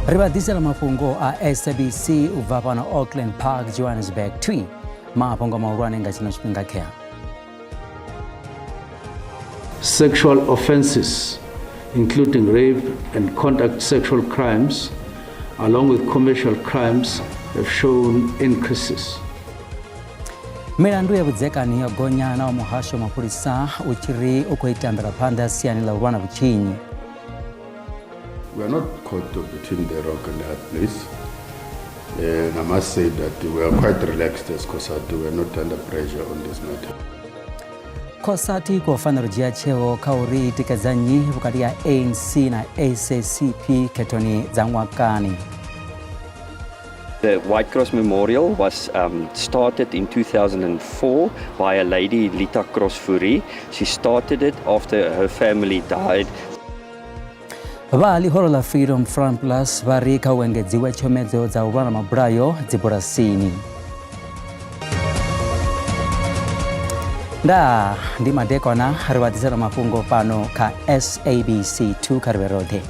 Ri vha ḓisela mafhungo a SABC u bva fhano Auckland Park, Johannesburg. Twi mafhungo mahulwane nga tshino tshifhinga khea. Sexual offenses, including rape and contact sexual crimes, along with commercial crimes, have shown increases. Milandu ya vhudzekani yo gonya na wa muhasho wa mapholisa u tshi ri u khou ita mvelaphanḓa siani ḽa u lwa na vhutshinyi. We are not caught between the rock and the hard place. And I must say that we are quite relaxed as COSATU. We are not under pressure on this matter. COSATU i khou fanela u dzhia tsheo kha uri i tikedza nnyi vhukati ha ANC na SACP khethoni dza ṅwakani. The White Cross Memorial was started in 2004 by a lady, Lita Cross Fourie. She started it after her family died. Vha ḽihoro ḽa Freedom Front Plus vha ri kha u engedziwe tshomedzo dza u lwa na mabulayo dzibulasini. Ndaa ndi madekwana ri vha ḓisela mafhungo fhano kha SABC 2 kha ri vhe roṱhe.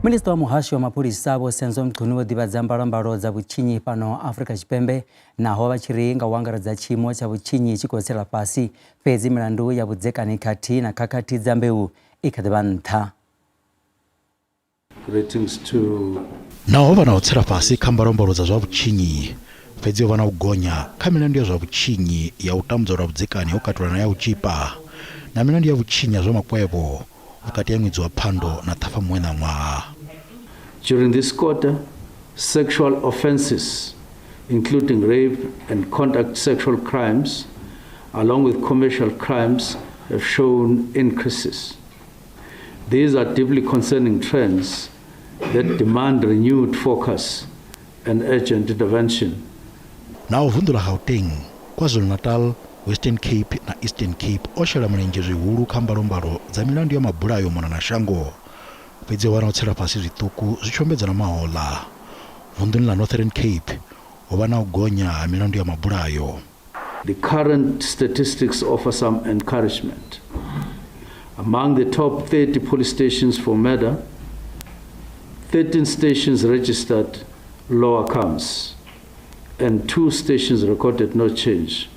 Minisiṱa wa muhasho wa mapholisa Vho Senzo Mchunu vho ḓivhadza mbalombalo dza vhutshinyi fhano Afrika Tshipembe naho vha tshi ri nga u angaredza tshiimo tsha vhutshinyi tshi khou tsela fhasi fhedzi milandu ya vhudzekani khathihi na khakhathi dza mbeu i kha ḓi vha nṱha. Greetings to Naho ho vha na u tsela fhasi kha mbalombalo dza zwa vhutshinyi, fhedzi ho vha na u gonya kha milandu ya zwa vhutshinyi ya u tambudzwa lwa vhudzekani ho katelwa na ya u tzhipa na milandu ya vhutshinyi ha zwa makwevho vhukati ha ṅwedzi wa Phando na Ṱhafamuhwe ṋaṅwaha. During this quarter, sexual offences, including rape and contact sexual crimes, along with commercial crimes, have shown increases. These are deeply concerning trends that demand renewed focus and urgent intervention. Naho vunḓu ḽa Gauteng, KwaZulu-Natal, Western Cape na Eastern Cape o shela mulenzhe zwihulu kha mbalombalo dza milandu ya mabulayo u mona na shango, fhedzi ho vha na u tsela fhasi zwiṱuku zwi tshi ombedzela mahoḽa. Vunḓuni ḽa Northern Cape, ho vha na u gonya ha milandu ya mabulayo. The current statistics offer some encouragement. Among the top 30 police stations for murder, 13 stations registered lower counts and 2 stations recorded no change.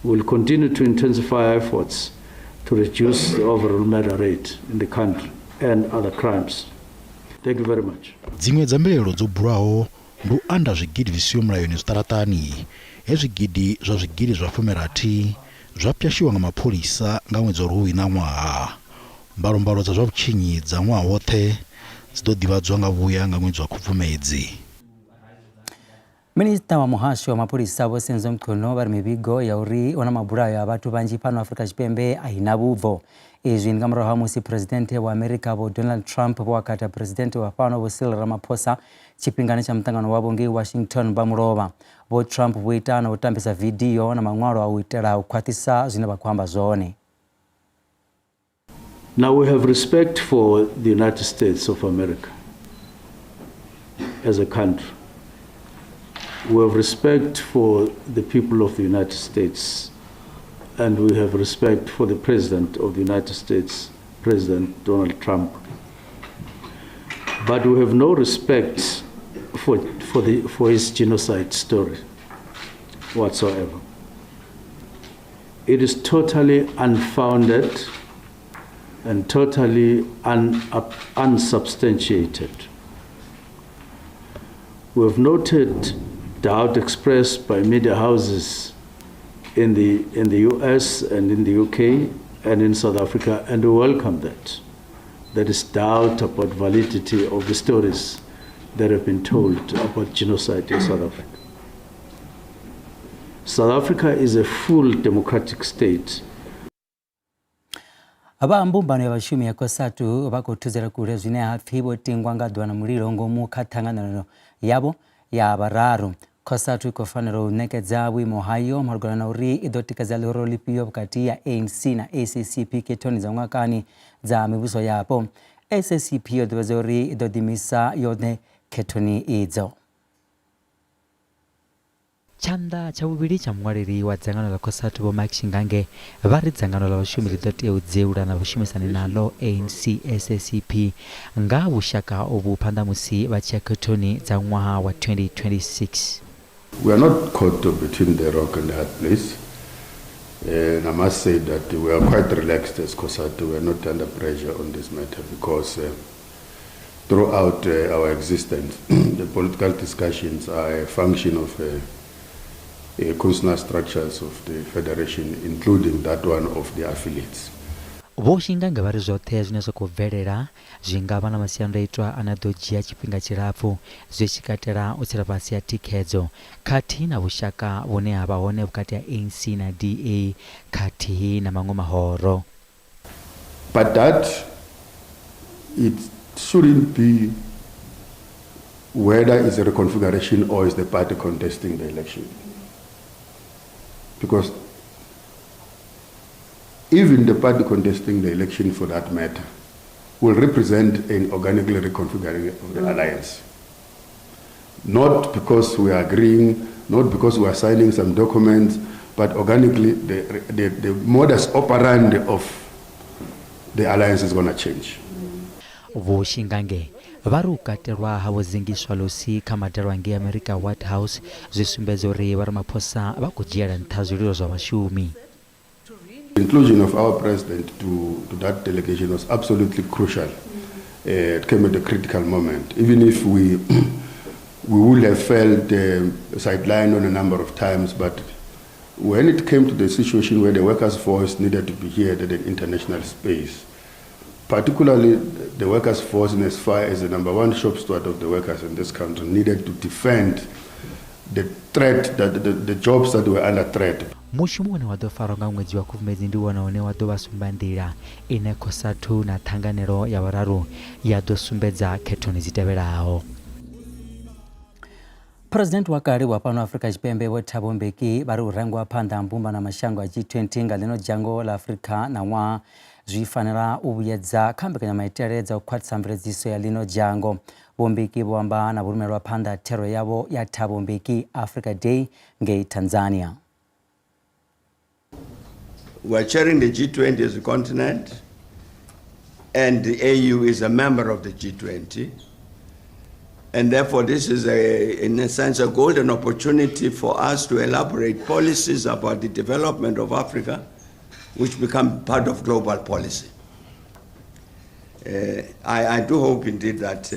We will continue to intensify efforts to reduce the overall murder rate in the country and other crimes. Thank you very much. Dziṅwe dza mbilaelo dzo bulwaho Ndi u anda zwigidi zwi siho mulayoni zwiṱaraṱani, he zwigidi zwa zwigidi zwa fumirathi zwa pwashiwa nga mapholisa nga ṅwedzi wa Luhuhi ṋaṅwaha. Mbalombalo dza zwa vhutshinyi dza ṅwaha woṱhe dzi ḓo ḓivhadzwa nga vhuya nga ṅwedzi wa Khubvumedzi. Minisiṱa wa muhasho wa mapholisa Vho Senzo Mchunu vha ri mivhigo ya uri hu na mabulayo a vhathu vhanzhi fhano Afrika Tshipembe a i na vhubvo. Izwi ndi nga murahu ha musi Phresidennde wa Amerika Vho Donald Trump vho akhatha Phresidennde wa fhano Vho Cyril Ramaphosa Tshifhingani tsha muṱangano wavho ngei Washington vha mulovha, Vho Trump vho ita na u tambisa vidio na maṅwalo a u itela u khwaṱhisa zwine vha khou amba zwone. Now we have respect for the United States of America as a country. We have respect for the people of the United States and we have respect for the President of the United States, President Donald Trump. But we have no respect for his genocide story whatsoever. It is totally unfounded and totally unsubstantiated. We have noted doubt expressed by media houses in the US and in the UK and in South Africa, and we welcome that. There is doubt about validity of the stories that have been told about genocide in South Africa. South Africa is a full democratic state. Vha mbumbano ya vhashumi ya COSATU vha khou thudzela kule zwine ha pfi vho tingwa nga ḓuvha na mulilo ngomu kha ṱhanganelano yavho ya vhararu. COSATU i khou fanela u ṋekedza vhuimo hayo malugana na uri i ḓo tikedza ḽihoro ḽifhio vhukati ha ANC na SACP khethoni dza ṅwakani dza mivhuso yapo. SACP yo ḓivhadza uri i ḓo ḓiimisa yoṱhe khethoni idzo. Tshanḓa tsha vhuvhili tsha muṅwaleli wa dzangano ḽa COSATU Vho Mike Shingange vha ri dzangano ḽa vhashumi ḽi ḓo tea u dzeula na vhashumisani naḽo ANC SACP nga ha vhushaka uvhu phanḓa musi vha tshi ya khethoni dza ṅwaha wa 2026. We are not caught between the rock and the hard place. And I must say that we are quite relaxed as COSATU. We are not under pressure on this matter because throughout our existence, the political discussions are a function of constitutional structures of the federation, including that one of the affiliates. Vho Shingange vha ri zwoṱhe zwine zwa khou bvelela zwi nga vha na masiandoitwa ane a ḓo dzhia tshifhinga tshilapfu zwi tshi katela u tsela fhasi ha thikhedzo khathihi na vhushaka vhune ha vha hone vhukati ha ANC na DA khathihi na maṅwe mahoro. But that it shouldn't be whether it's a reconfiguration or is the party contesting the election. Because even the party contesting the election, for that matter, will represent an organically reconfiguring of the alliance. Not because we are agreeing, not because we are signing some documents, but organically the modus operandi of the alliance is going to change. Vho Shingange vha ri u katelwa ha Vho Zingiswa Losi kha madalo ngei America White House zwi sumbedza uri vha Ramaphosa vha khou dzhiela nṱha zwililo zwa vhashumi. The inclusion of our president to that delegation was absolutely crucial. It came at a critical moment. Even if we would have felt sidelined on a number of times, but when it came to the situation where the workers' voice needed to be heard at an international space, particularly the workers' force in as far as the number one shop steward of the workers in this country needed to defend the threat, that the jobs that were under threat. Mushumo une wa ḓo farwa nga ṅwedzi wa Khubvumedzi ndi wone une wa ḓo vha sumbanḓila ine COSATU na ṱhanganelo ya vhuraru ya ḓo sumbedza khethoni dzi tevhelaho. President wa kale wa fhano Afrika Tshipembe Vho Thabo Mbeki vha ri u rangwa phanḓa ha mbumbano ya mashango a G20 nga ḽino dzhango ḽa Afrika ṋaṅwaha zwi fanela u vhuyedza kha mbekanyamaitele dza u khwaṱhisa mveledziso ya ḽino dzhango. Vho Mbeki vho amba na vhurumelwa phanḓa thero yavho ya Thabo Mbeki Africa Day ngei Tanzania. We are chairing the G20 as a continent, and the AU is a member of the G20. And therefore, this is, in a sense, a golden opportunity for us to elaborate policies about the development of Africa, which become part of global policy. I do hope indeed that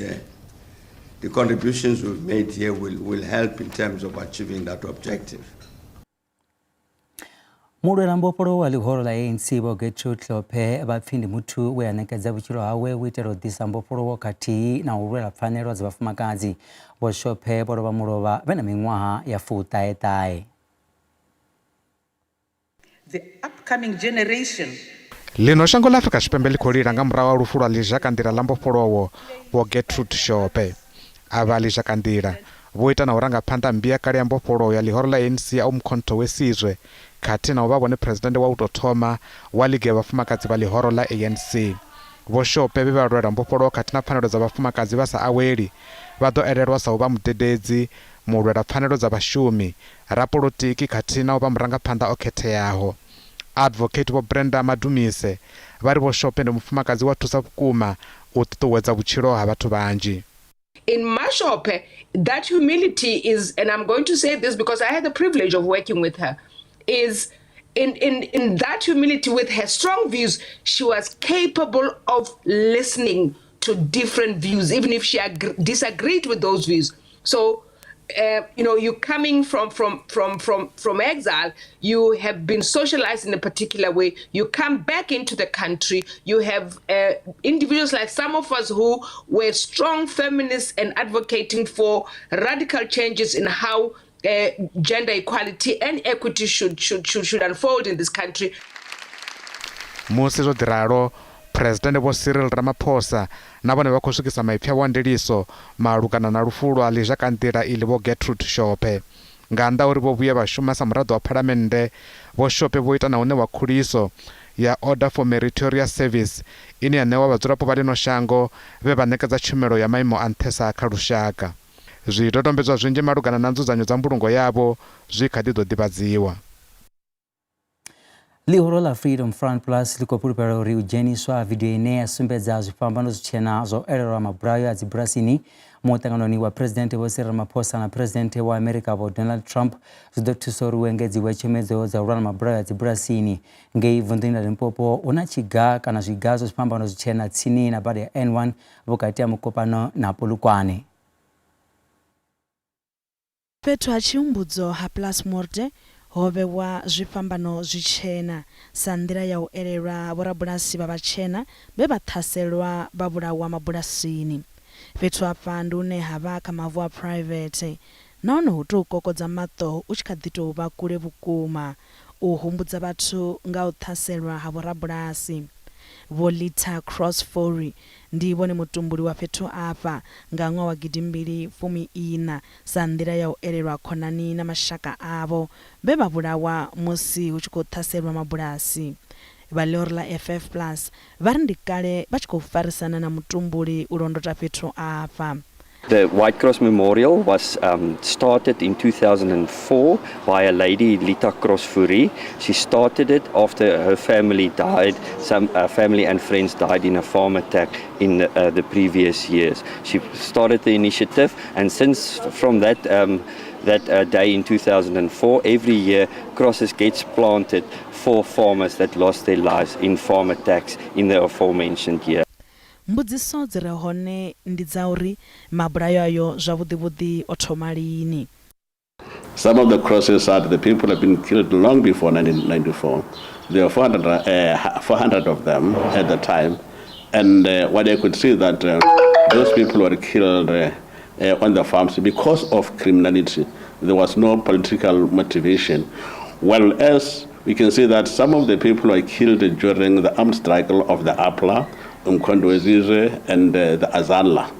the contributions we've made here will help in terms of achieving that objective. Mulwela mbofholowo wa ḽihoro ḽa ANC Vho Gertrude Hlophe vha pfi ndi muthu we a ṋekedza vhutshilo hawe u itela u ḓisa mbofholowo khathihi na u lwela pfanelo dza vhafumakadzi. Vho Hlophe vho lovha mulovha vhe na miṅwaha ya 95. The upcoming generation. Ḽino shango ḽa Afrika Tshipembe ḽi khou lila nga murahu ha lufu lwa ḽizhakanḓila ḽa mbofholowo Vho Gertrude Shope. Avha ḽizhakanḓila vho ita na u ranga phanḓa mmbi ya kale ya mbofholowo ya ḽihoro ḽa ANC ya Umkhonto we Sizwe khathihi na u vha vhone phuresidennde wa u tou thoma wa ligi ya vhafumakadzi vha ḽihoro ḽa ANC. Vho Shope vhe vha lwela mbofholowo khathihi na pfanelo dza vhafumakadzi vha sa aweli vha ḓo elelwa sa u vha mudededzi, mulwela pfanelo dza vhashumi, rapolotiki khathihi na u vha murangaphanḓa o khetheaho. Advocate Vho Brenda Madumise vha ri Vho Shope ndi mufumakadzi wa thusa vhukuma u ṱuṱuwedza vhutshilo ha vhathu vhanzhi. In Mashope, that humility is, and I'm going to say this because I had the privilege of working with her, is in that humility with her strong views, she was capable of listening to different views, even if she disagreed with those views. So, you coming from exile, you have been socialized in a particular way. You come back into the country. You have individuals like some of us who were strong feminists and advocating for radical changes in how gender equality and equity should unfold in this country. Musi zwo ḓi ralo, Phuresidennde Vho Cyril Ramaphosa na vhone vha khou swikisa maipfi avho a ndiliso malugana na lufu lwa ḽizhakanḓila iḽi Vho Gertrude Shope. Nga nnḓa uri vho vhuya vha shuma sa muraḓo wa phalamennde, Vho Shope vho ita na u ṋewa khuliso ya Order for Meritorious Service ine ya ṋewa vhadzulapo vha ḽino shango vhe vha ṋekedza tshumelo ya maimo a nṱhesa kha lushaka. Zwidodombedzwa zwinzhi malugana na nzudzanyo dza mbulungo yavho zwi kha ḓi ḓo ḓivhadziwa. Ḽihoro ḽa Freedom Front Plus ḽi khou fhulufhela uri u dzheniswa vidio ine ya sumbedza zwifhambano zwitshena zwa u elelwa mabulayo a dzibulasini muṱanganoni wa Phresidennde Vho Cyril Ramaphosa na Phresidennde wa Amerika Vho Donald Trump zwi ḓo thusa uri hu engedziwe tshomedzo dza u lwa na mabulayo a dzibulasini. Ngei vunḓuni ḽa Limpopo hu na tshiga kana zwiga zwa zwifhambano zwitshena tsini na bada ya N1 vhukati ha Mukopano na Polokwane. Fhethu ha tshihumbudzo ha Plaasmoorde ho vhewa zwifhambano zwitshena sa nḓila ya u elelwa vhorabulasi vha vhatshena vhe vha ṱhaselwa vha vhulawa mabulasini. Fhethu afha ndi hune ha vha kha mavu a phuraivethe nahone hu tou kokodza maṱo u tshi kha ḓi tou vha kule vhukuma u humbudza vhathu nga u ṱhaselwa ha vhorabulasi. Vho Lita Cross Fourie ndi vhone mutumbuli wa fhethu afha nga ṅwaha wa gidimbili fumi iṋa sa nḓila ya u elelwa khonani na mashaka avho vhe vha vhulawa musi hu tshi khou ṱhaselwa mabulasi. Vha ḽihoro ḽa FF Plus vha ri ndi kale vha tshi khou farisana na mutumbuli u londota fhethu afha. The White Cross Memorial was um, started in 2004 by a lady, Lita Cross Fourie. She started it after her family died. Some uh, family and friends died in a farm attack in uh, the previous years. She started the initiative, and since from that um, that uh, day in 2004, every year crosses gets planted for farmers that lost their lives in farm attacks in the aforementioned year. Mbudziso dzi re hone ndi dza uri mabulayo ayo zwavhuḓivhuḓi o thoma lini. Some of the crosses are the people have been killed long before 1994. There were 400, uh, 400 of them at the time. And uh, what I could see that uh, those people were killed uh, uh, on the farms because of criminality. There was no political motivation. Well, as we can see that some of the people were killed during the armed struggle of the APLA, Umkhonto weSizwe, and uh, the AZANLA.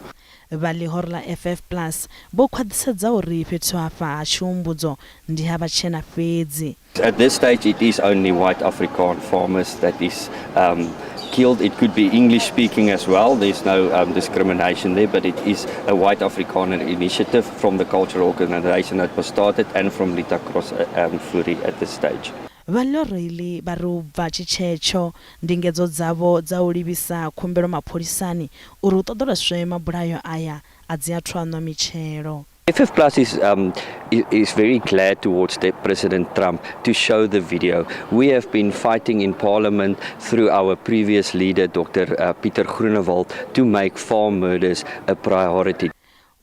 Vha ḽihoro ḽa FF Plus vho khwaṱhisedza uri fhethu hafha ha tshihumbudzo ndi ha vhatshena fhedzi. At this stage it is only white Afrikaan farmers that is um, killed. It could be English speaking as well. There's no um, discrimination there, but it is a white Afrikaner initiative from the cultural organization that was started and from Lita Cross uh, um, Fury at this stage. Vha Ḽoreili vha ri u bva tshitshetsho, ndingedzo dzavho dza u livhisa khumbelo mapholisani uri hu ṱoḓoloswe mabulayo aya a dzi athu aṋwa mitshelo. FF Plus is, um, is very glad towards the President Trump to show the video. We have been fighting in Parliament through our previous leader, Dr. Uh, Peter Groenewald, to make farm murders a priority.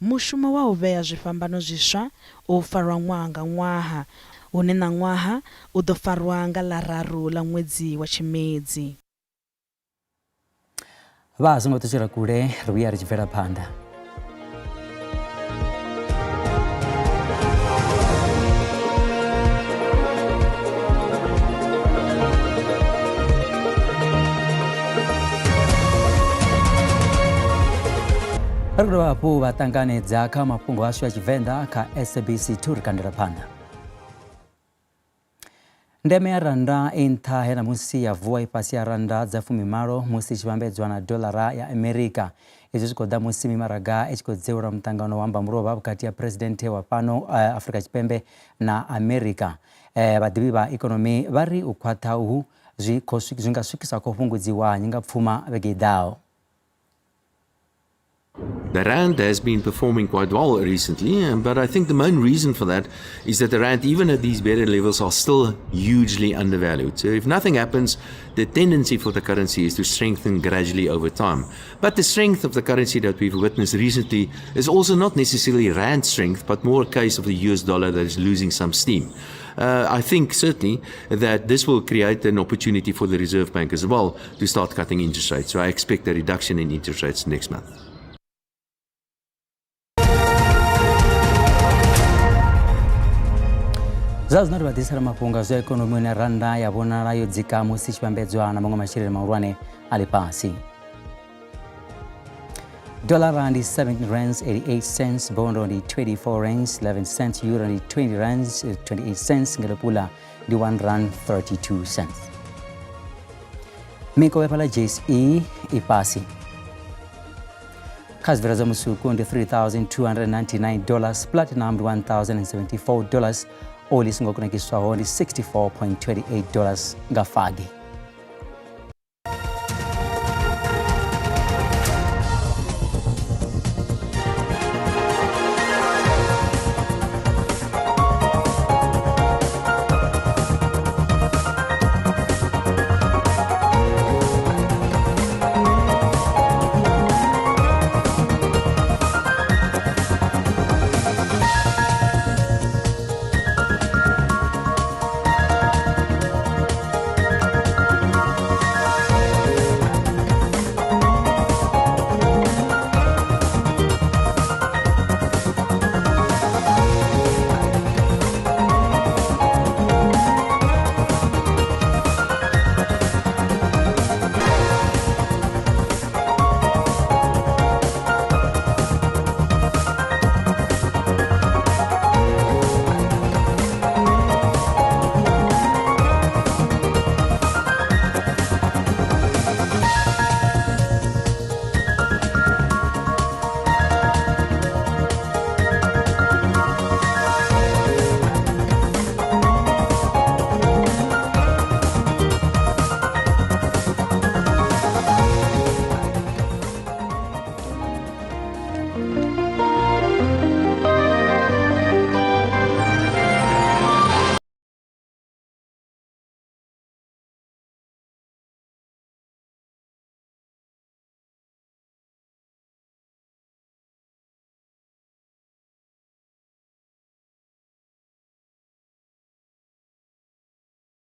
Mushumo wa u vhea zwifhambano zwiswa u farwa ṅwaha nga ṅwaha, hune ṋaṅwaha u ḓo farwa nga ḽa raru ḽa ṅwedzi wa Tshimedzi. Vha songo ṱutshela kule, ri vhuya ri tshi bvela phanḓa. Ri khou dovha hafhu vha ṱanganedza kha mafhungo ashu a Tshivenḓa kha SABC 2 ri kandela phanḓa. Ndeme ya rannda i nṱha he na musi ya vuwa i fhasi ha rannda dza fumimalo musi i tshi vhambedzwa na doḽara ya Amerika. Izwi zwi khou ḓa musi mimaraga i tshi khou dzeula muṱangano wa mbambulovha vhukati ha Phresidennde wa fhano eh, Afrika Tshipembe na Amerika. Eh, vhaḓivhi vha ikonomi vha ri u khwaṱha uhu zwi, zwi nga swikisa khou fhungudziwa ha nyingapfuma vhege i ḓaho. The Rand has been performing quite well recently, but I think the main reason for that is that the Rand, even at these better levels, are still hugely undervalued. So if nothing happens, the tendency for the currency is to strengthen gradually over time. But the strength of the currency that we've witnessed recently is also not necessarily Rand strength, but more a case of the US dollar that is losing some steam. Uh, I think certainly that this will create an opportunity for the Reserve Bank as well to start cutting interest rates. So I expect a reduction in interest rates next month. Zwa zwino ri vha ḓisela mafhungo a zwa ikonomi hune rannda ya vhonala yo dzika musi tshi vhambedzwa na maṅwe masheleni mahulwane a ḽifhasi. Dollar ndi 17 rands 88 cents, bondo ndi 24 rands 11 cents, euro ndi 20 rands 28 cents, ngelo pula ndi 1 rand 32 cents. Mikovhe fhaḽa JSE i fhasi. Kha zwibveledzwa zwa musuku ndi 3299 dollars, platinum ndi 1074 dollars, oli i songo kunakiswaho ndi 64.28 dollars nga fagi.